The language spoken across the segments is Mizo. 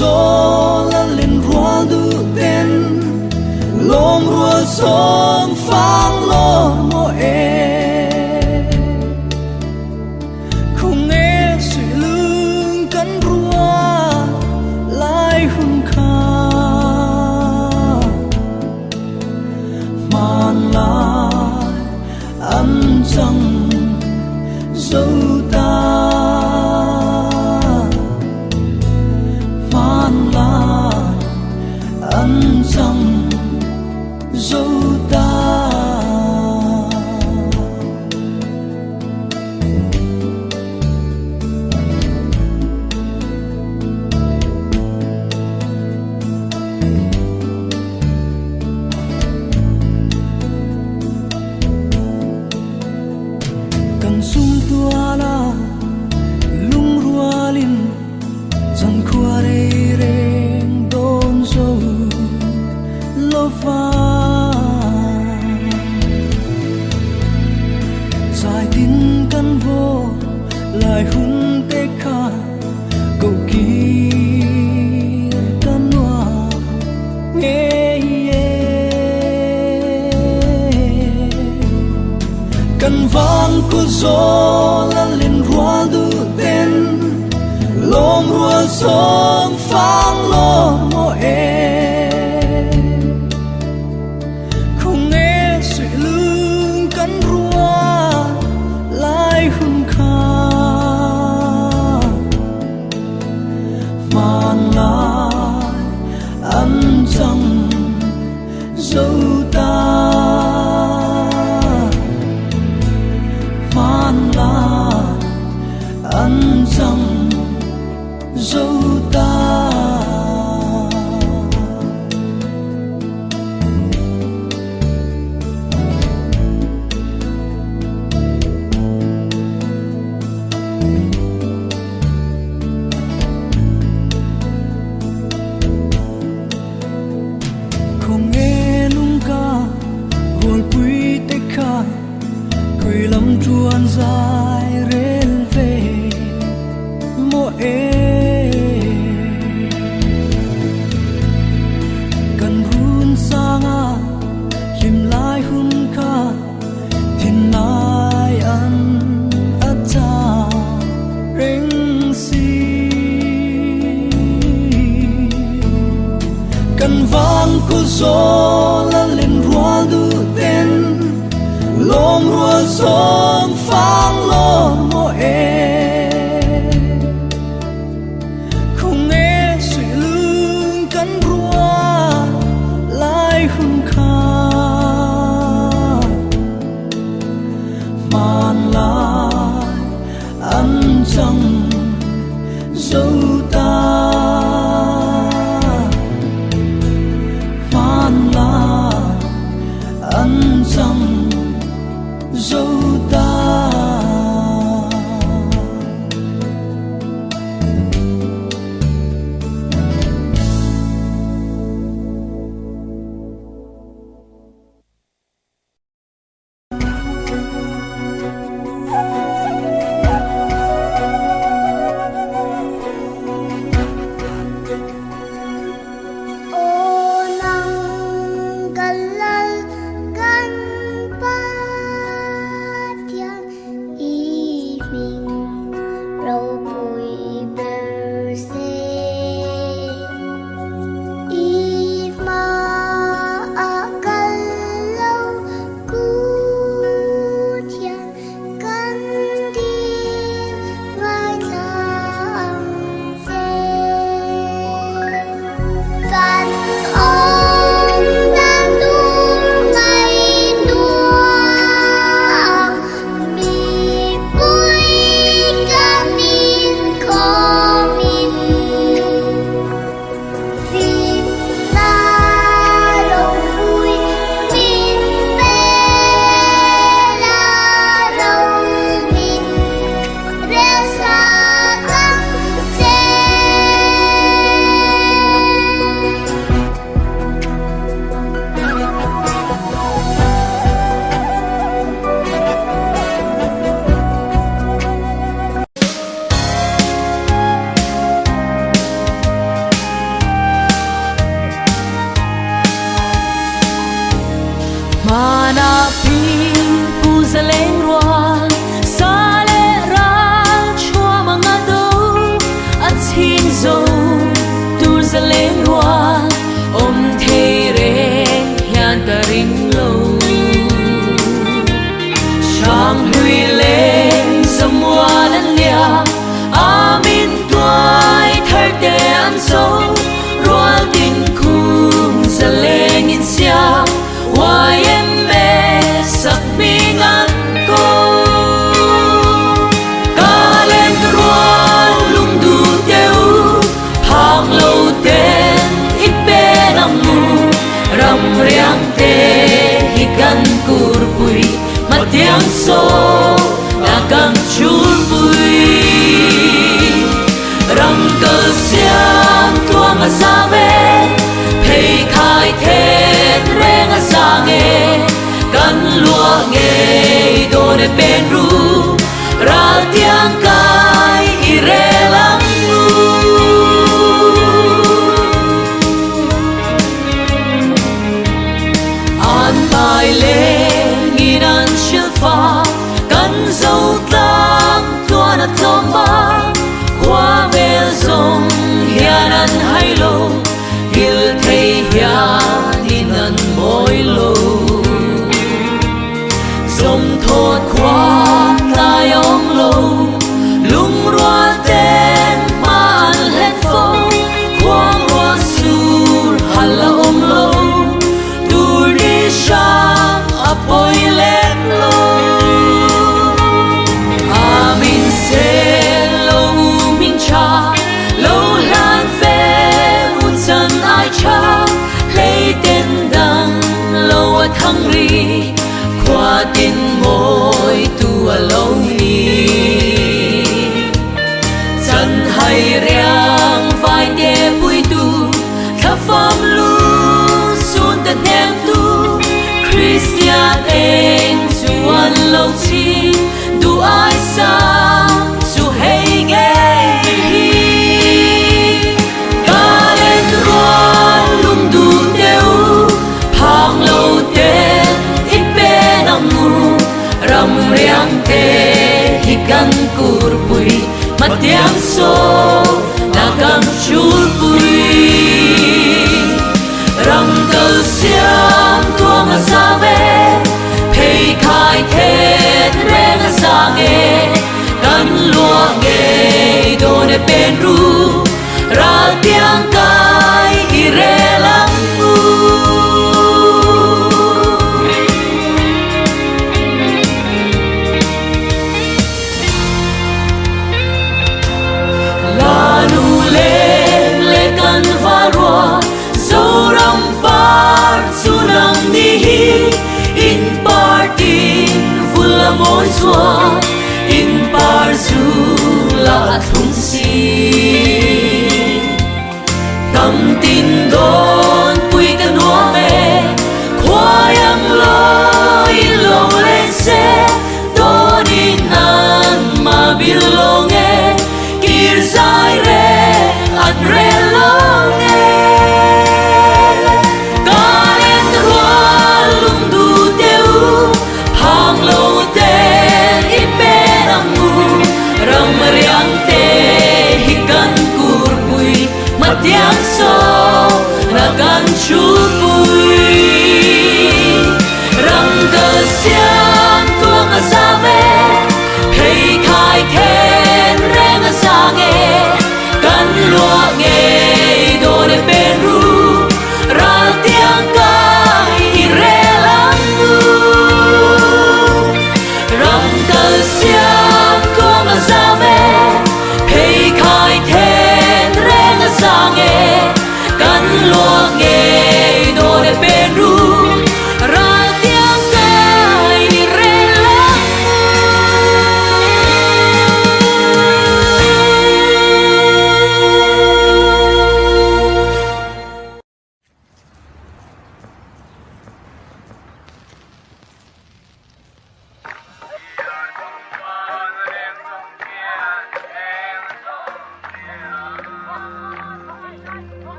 zawl a len rual duh ten lawm rual sawm fang lawm maw e. Khung e suih lung kan rual lai hun kha hmanlai an chang zo ta. Hmanlai an chang zo ta. Kan sum tuala lungrualin zankhua rei reng dawn zo lo va. Zai tin kan vaw lai hun te kha cầu kir kan nuam nghe e. Kan vang ku zawl a len rual duh ten lawm rual sawm fang lawm maw e. Khung e suih lung kan rual lai hun kha hmanlai an chang zo ta. Hmanlai an chang zo ta. Khawng e lung ka rualpui te kha khawi lam chuan zai rel ve maw e. Kan run sanga hlim lai hun kha thinlai an a cha reng si. Kan vang ku zawl a len rual duh ten lawm rual sawm fang lawm maw e. Khung e suih lung kan rual lai hun kha hmanlai an chang zo ta. Hmanlai. dawn e pen ru ral tiang kai i rel ang u. An pai lengin an hrilh fa kan zo tlang tluan a tlawm a, khua vel zawng hian an hai lo, hil thei hianin an mawi lo. Zawm thawt khua tlai a awm lo, lungrual ten hma an hlen fo, khuang ruah sur hal a awm lo, tur ni hrang a pawi lem lo. A min sel lo u min tha, lo hlan fe u chan ai tha, hlei ten dang lo a thang ri, khua tin mawi tu a lo ni. Chan hai riang vai te pui tu, thla fam lu sun te hnem tu, Kristian eng chu an lo chi, duh ai sang chu hei ngei hi. Ka len rual lung duh te u, phang lo ten i pen ang u, ram riang te hi kan kur pui, hmatiang saw na kan chul pui. Ram kal siam tuang a za ve, phei khai thet reng a za nge, kan luah ngei dawn e pen ru, ral tiang kai i rel ang u. La nu leng leh kan va rua, Zoram par chu nang ni hi, in party vul a mawi chua, in par zu la a thlung si. Tam tin dawn pui ka nuam e, khuai ang lawi in lo leng se, dawn in an ma bil lawng e, kir zai re an rel lawng e. Ka len rual lung duh te u, phang lo ten i.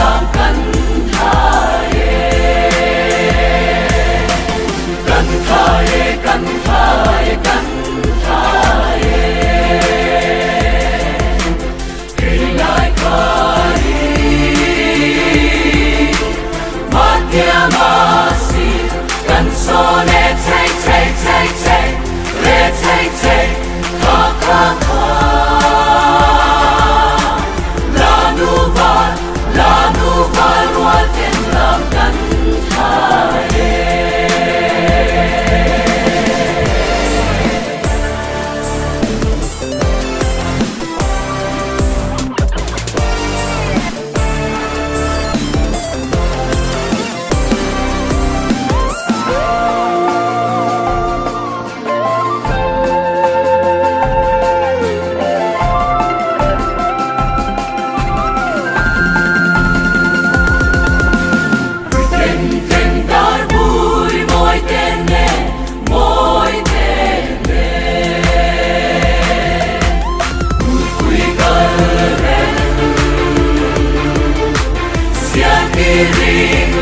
lam kan thai e. Kan thai e, kan thai e, kan thai e. Kei lai khai Mathiamasi kan sawn e chei chei chei chei re chei chei kha kha kha La nu val la nu val rual ten lam kan thai e. Ten ten dar bui mawi ten e, mawi ten e. Pui kal reng, sian ti ring.